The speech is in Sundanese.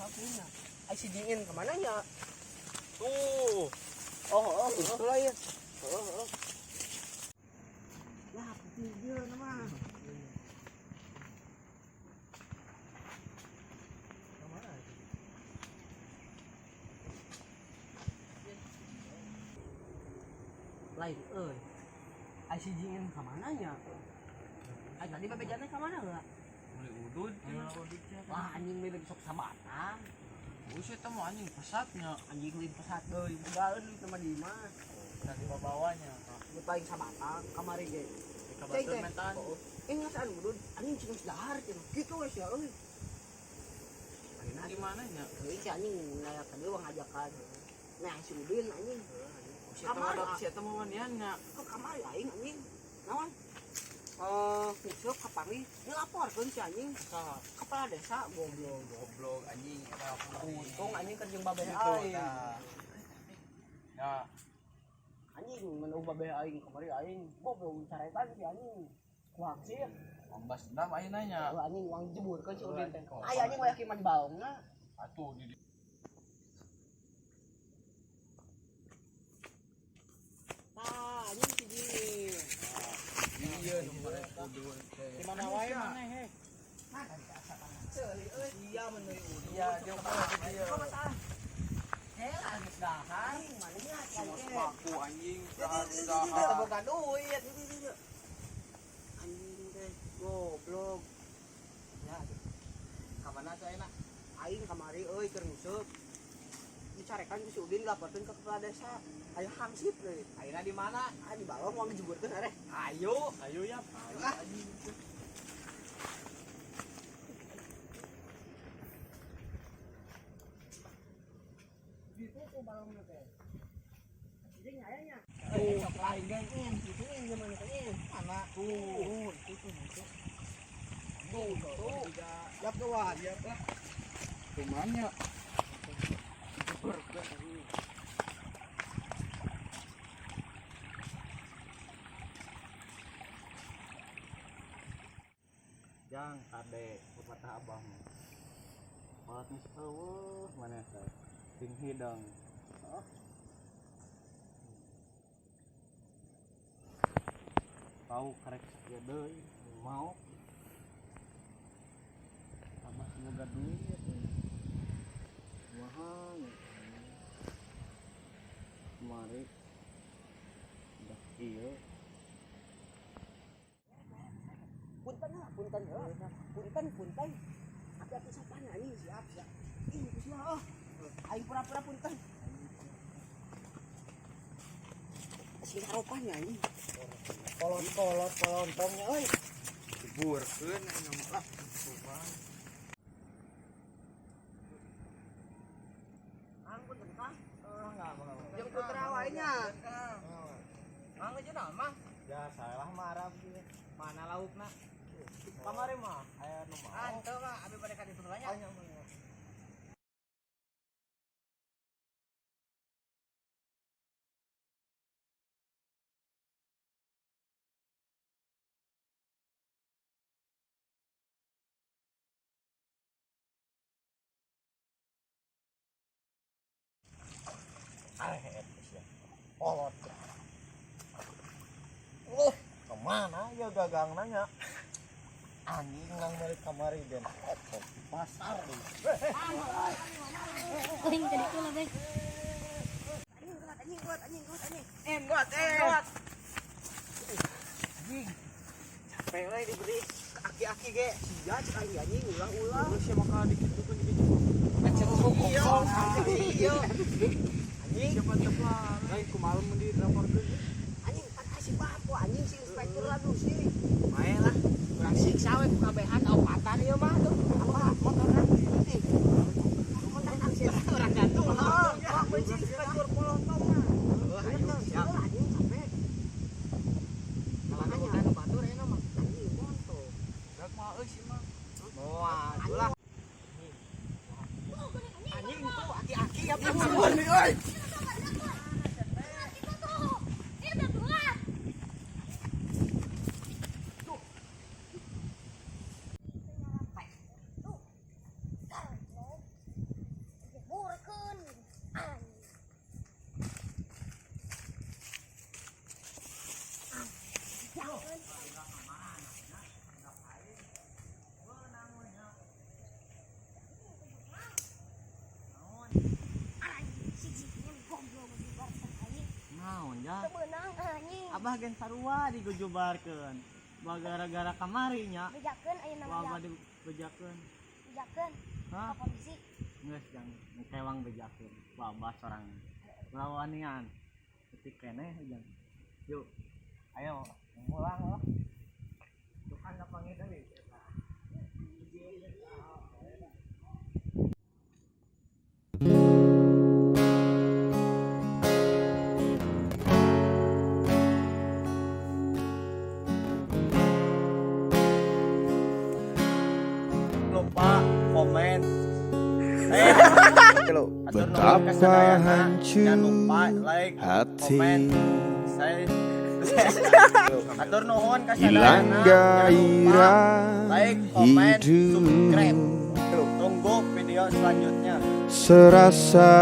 Punya. Ai si Jingin kemana nya? Tuh. Oh, itu lah ya. Oh. Lah, putih dia nama. Lain euy. Ai si Jingin kemana nya? Ai tadi bebejana kemana heula? Beli udud. Wah, anjing bebe sok sabatang. Buset mah anjing pesatnya. Anjing lain pesat deui. Bogaeun duit sama di imah. Nanti bawanya. Lu paling sabatang kamari ge. Dikabatur mentan. Eh ngasaan udud anjing cing dahar cenah. Kitu we sia euy. Ayeuna Di mana nya? euy si anjing naya ka dieu ngajakan. Nah si Udin anjing. Kamari si eta mah wanian nya. Ke kamari aing anjing. Naon? Nguseup kapanggih dilaporkeun si anjing Saha? Kepala desa goblok. Goblok anjing eta. Untung anjing keur jeung babeh aing. Ya, Anjing menuh babeh aing kamari aing goblok carekan si anjing. Kuak sih. Ambas dendam ayeuna nya. Oh, anjing uang jeburkeun si Udin teh. Ay anjing wayah kieu mah di baongna. Atuh di Tah anjing si Jin. Iya nu udud teh. Di mana wae maneh he? Iya meuni udud. Iya, dia mah dia. Heh, geus dahar mana nya Baku anjing. Kita boga duit. Anjing teh goblok. Ya. Ka mana cenah? Aing kamari euy keur nguseup. Dicarekan ku si Udin dilaporkeun ke kepala desa. Ayo hangsip deui. Ayeuna di mana? Ah di balong uang dijeburkeun areh. Ayo, ayo ya. Ah. Gitu tuh balongnya teh. Jadi nyayanya. Tuh, sok lain geng in, gitu in gimana teh in. Mana? Tuh, itu tuh itu. Tuh, tuh. Siap kawan. Siap lah. Kumanya. Jang kade pepatah abah mah. Kolot geus eueuh maneh teh. Sing hidang. Oh. Tahu karek sakieu deui mau. Abah boga duit. Kumaha kemari udah ieu. Punten lah, punten heula. Punten, punten. Hati-hati sopan anjing siap, siap. Ih, geus lah. Oh. Aing pura-pura punten. Sing haropan nya anjing. Kolot-kolot kolontongnya euy. Jeburkeun ayeuna mah lah. Kang punten Kang. Jeung putra wae nya. Mang aja nama. Ya salah mah Arab ieu. Mana laukna? Kamari mah aya nu mau. Ante mah abi bade ka ditu nya. Areh sia. Kolot. Oh, kemana ya gagang nanya? Anjing nang meuli kamari den pasar. Aing tadi tuh lah, Bang. Anjing kuat, anjing kuat, anjing kuat, anjing. Got, got. Anjing. Capek we diberi aki-aki ge. Sia cek aing anjing ulang-ulang. Terus ya maka dikitukeun gitu. Iya, iya. Anjing, Siapa teplak. Lain kumaha mun dilaporkeun. anjing pan si bapo anjing si inspektur lah tuh si. Mae lah. Urang siksa we ku kabehan opatan ieu mah tuh. Apa motorna putih. Kontak sih Urang gantung. Oh, wah benci inspektur polontong mah. Heeh, ayo siap. Anjing capek. Mana boga nu batur ayeuna mah. Anjing monto. Rek mah euy sih mah. Moal lah. Anjing tuh aki-aki ya Euy. Itu tuh. Ini udah tua. Abah gen sarua digujubarkeun. Bah gara-gara kamari nya. Bejakeun ayeuna Wah, mah. abah dibejakeun. Bejakeun. Hah? Ka polisi. Geus jang kewang bejakeun. Ku abah sorangan. Lawanian. Ketik keneh jang. Yuk. Ayo, pulang lah. Tuh kan kapanggih deui. Lupa komen. Betapa Jangan lupa hancur like, hati. komen, share. Atur nuhun ka Hilang sadayana. Jangan lupa gairah like, komen, hidup. subscribe. Tunggu video selanjutnya. Serasa